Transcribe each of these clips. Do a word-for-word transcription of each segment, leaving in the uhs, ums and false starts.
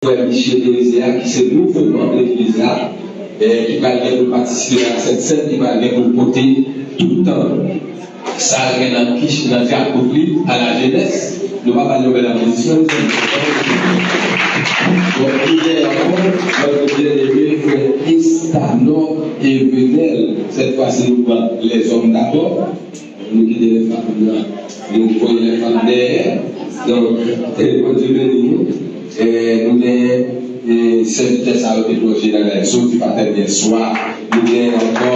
Frè Michel Désir a, ki se nouvo manm legliz la, e ki pral gen pou l patisipe nan Sent Sèn, ki pral gen pou l pote tout tan sa l gen nan kich, nan dyakout li a lajenès. Nou pa ba l yon bèl aplodisman, mezanmi. Bon, nou gen ankò nòt byeneme frè Estanor Evenel. Sèt fwa si nou pran lèzòm dabò. Nou kite lèfanm nan, nou voye lèfanm dèyè. Donk, e, Bondye beni nou. E, nou gen, e, sèvitè sa yo te plonje nan lèzot di patèn yèswa. Nou gen ankò,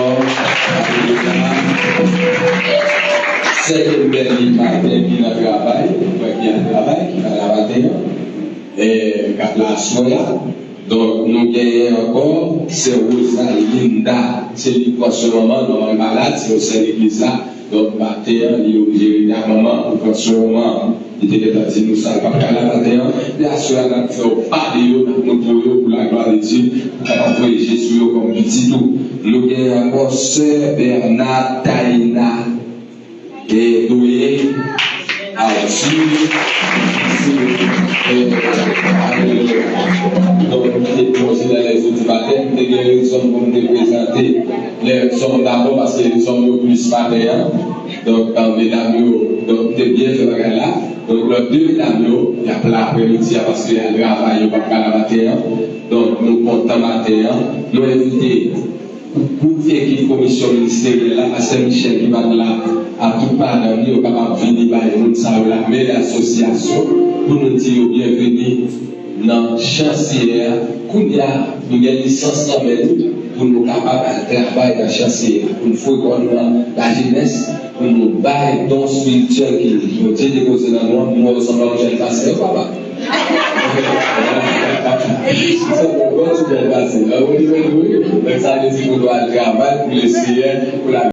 sè Kimberly maten ki nan travay, frè ki al travay, ki pa la maten an, e, k ap la aswè a. Donk, nou genyen ankò sè Rosalinda, se li k pran swen manman, manman l malad, se yon sè legliz la. Donk, maten an, li oblije rete ak manman pou pran swen manman. Li te gentan di nou sa, l p ap ka la maten an. Epi aswè a, n ap fè w pale yo, n ap montre w yo pou laglwa de Dye, pou w kapab voye je sou yo kòm pitit ou. Nou genyen ankò sè Bernard Taina. E Doye, Arthur, Arthur, e, Arthur. Donk, nou te plonje nan lèzot di patèm, m te gen rezon pou m te prezante lèzòm dabò, paske lèzòm yo plis maten an. Donk, e, medam yo, donk, m te byen fè bagay la. Donk, lòt de medam yo, y ap la aprèmidi a, paske y al travay, yo p ap ka la maten an. Donk, nou kontan maten an. Nou envite gwoup ekip komisyon ministeryèl la, pastè Michel ki pa t la, ak tout madanm li, yo kapab vini bay moun sa yo lamen nan asosyasyon pou nou di yo byenveni nan chan Seyè a. Kounye a, nou gen lisans nan men nou pou nou kapab al travay nan chan Seyè a, pou nou foure kò nou nan lajenès, pou nou bay don espirityèl ke Bondye depoze nan nou an, pou nou wè w sanble yon jèn pastè, papa. Sa bon, bon, ti bèl pase. Donk, sa vle di pou nou al travay pou Leseyè, pou la